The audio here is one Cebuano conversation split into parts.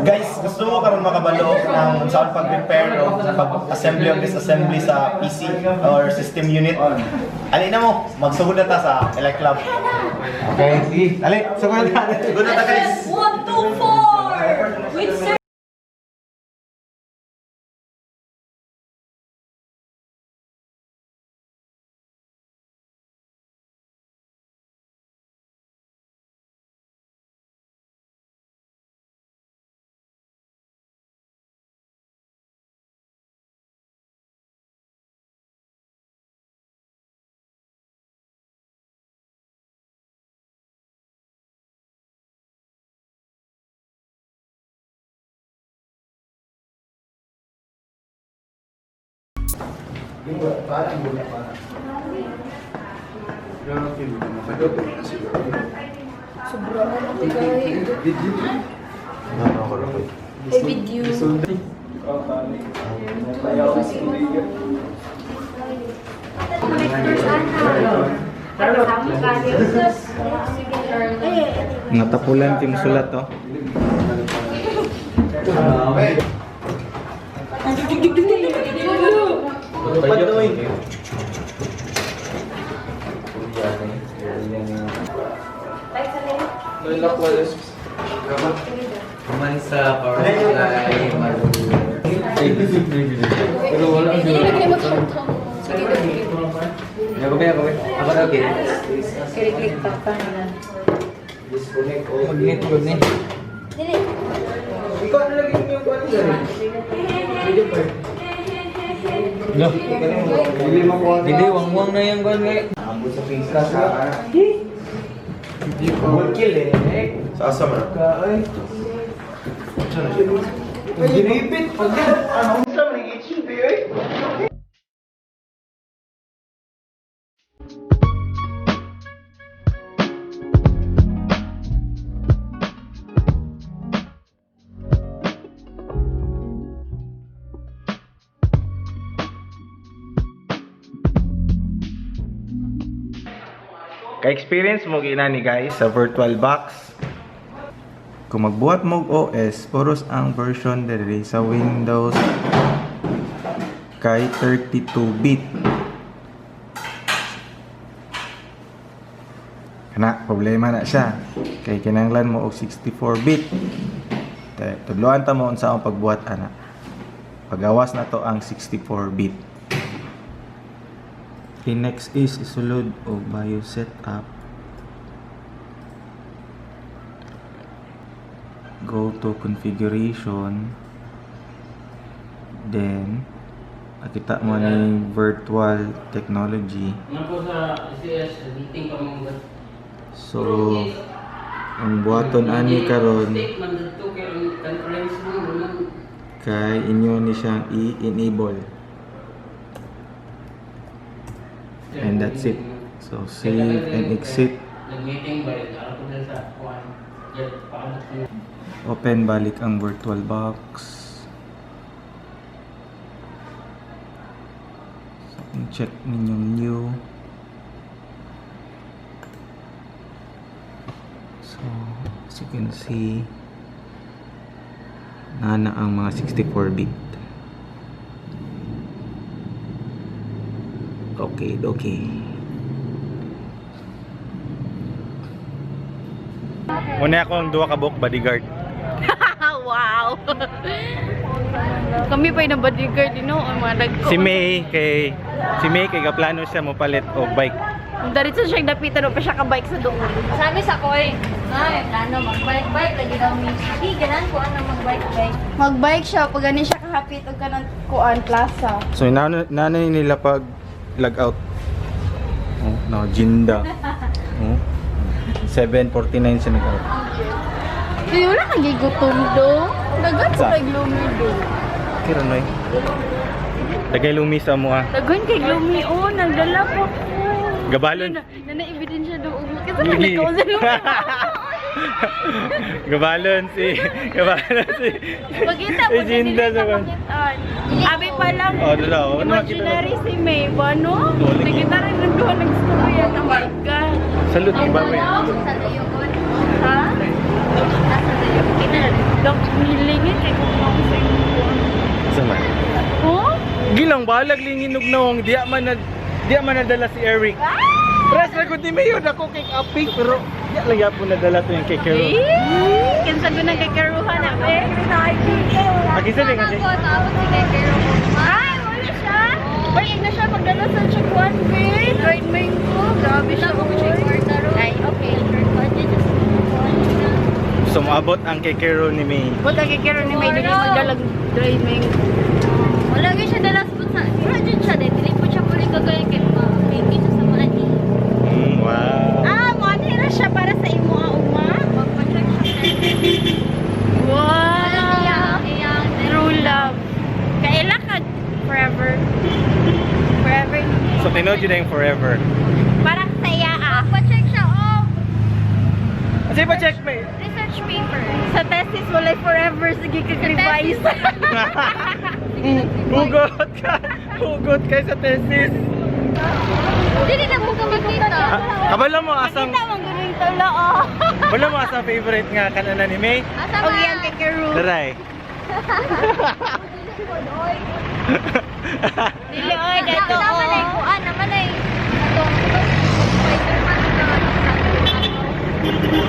Guys, gusto mo karon makabalo ng saan pag-repair o pag-assembly o disassembly sa PC or system unit? Alin na mo, magsugod na ta sa Elect Club. Okay, sige. Dali, sugod na. Sugod na ta, guys! 1, 2, 4! With sir. Ay, video. Natapulan tim sulat to. Kuman sa power supply, Pero wala ang Hindi na mag-hong. Sige, Ako ba, ako ba? Ako daw, okay. Click pa pa na. Mag-net ko ni. Dili. Ikaw na lagi yung kuan dyan. Lo. Hindi, wangwang na yung kuan ngay. Kill eh. Sa asa man? Ginipit pag ano sa mga HP eh. Ka-experience mo ginani guys sa virtual box. Kung magbuhat mo og OS, puros ang version diri sa Windows kay 32-bit. Kana, problema na siya. Kay kinahanglan mo og 64-bit. Tudloan ta mo unsa ang pagbuhat ana. Pagawas na to ang 64-bit. Okay, next is isulod og BIOS setup. Go to configuration, then nakita mo na yung virtual technology. Ano po sa CS, meeting pa mga So ang buhaton ani karon State man dito kay ang conference mo man. kay inyo ni siyang i-enable, and that's it. So save and exit. Nag-meeting ba rin? Ako dun sa kuan. Yan, paano ko. Open balik ang virtual box. So kung check ninyong new. So as you can see, nana ang mga 64-bit. Okay. Muna akong duha ka buok bodyguard. Wow! Kami pa yung bodyguard, you know, ang mga dagko. Si May kay gaplano siya mo palit og bike. Diretso siya dapitan o pa siya ka-bike sa doon. Sabi sa koy, ay, plano mag-bike-bike, lagi daw mi. Di, ganan ko ano mag-bike-bike. Mag-bike siya, pag ganin siya kahapit og kanang kuan plaza. So nanay nila pag log out. Oh, no, Jinda. Oh. 7:49 siya nag-out. Ay, wala kang gigutom do. Dagan sa Sa? kay gloomy do. Kira noy. Dagay lumi sa mo ah. Dagan kay gloomy oh, nagdala pa ko. Gabalon. Na, na ebidensya do og kasi nagkaw sa lumi. Gabalon si Pagkita si po Jinda nila sa sa pakitaan. Abi pa lang. Oh, dala, oh. Ano, makita na. Imaginary si May ba no? Lagi. Nakita rin ng duha nagstorya. Oh my God. Salute iba mo. Sa dayugon. Ha? Nasa dayugon. Kita na. Dok, nilingin kay kung ako sa inyo. Asa man? Oh? Gilang balag lingin og nawong diya man nadala si Eric. Press ra gud ni Mayor ako kay aping pero diya lang yapon nadala to yung kay Kero. Eh, kinsa ko nang kakaruhan na eh. Akisa din kasi. Ako, naabot si kay Kero. Ay, wala siya. Uy, na siya magdala sa Chaguan, babe. Dried mango. Grabe siya. Wala ko siya kwarta ro. Ay, okay. So moabot ang kay Kero ni May. Buta kay Kero ni May dili magdala dried mango. Wala gyud siya dala sa wala gyud siya dahil dili po siya puli kagayon kay ma-baby siya sa mga ni. Wow. Ah, mo na siya para sa imo ah, uma. Magpa-check siya. Wow. Iya, iya. True love. Kaila ka forever. Forever. So tinuod yun na yung forever. Para sa iya ah. Magpa-check siya oh Kasi pa check May. research paper. Sa thesis walay forever sige ka revise. Hugot ka. Hugot kay sa thesis. Dili na mo ka makita. Ah, kabalo mo asang Kita mong guling tulo oh. kabalo mo asang favorite nga kananan ni May. Asa Og ba? yan kay Kero. Daray. Dili oy dato Naman ay oh. kuan, naman ay atong Spider-Man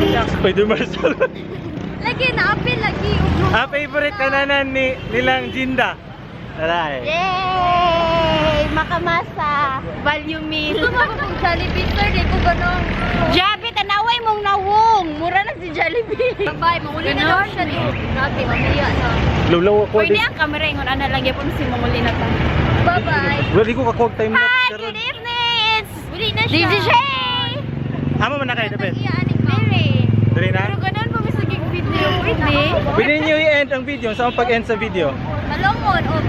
na Spider Marcel. Lagi na apil lagi ugro. Ah, favorite kananan ni nilang Jinda. Daray. Yay! Makamasa. Value meal. Gusto mo kung Jollibee sir, di ko ganun. Jabi, tanaway mong nawong. Mura na si Jollibee. Bye, manguli na daw siya di. Grabe, mamaya na. Lulaw ako. Pwede ang camera ingon ana lang gyapon si manguli na ta. Bye-bye. Wala di ko kakuwag time Hi, lapse good karon. evening. It's Uli na siya. DJ Shay. Amo man na kayo dapat. Iya, aning ma'am. Dili. Dali na. Pero ganun pa misagig video. Pwede. Pwede niyo i-end ang video. Saan pag-end sa video? Malongon, oh.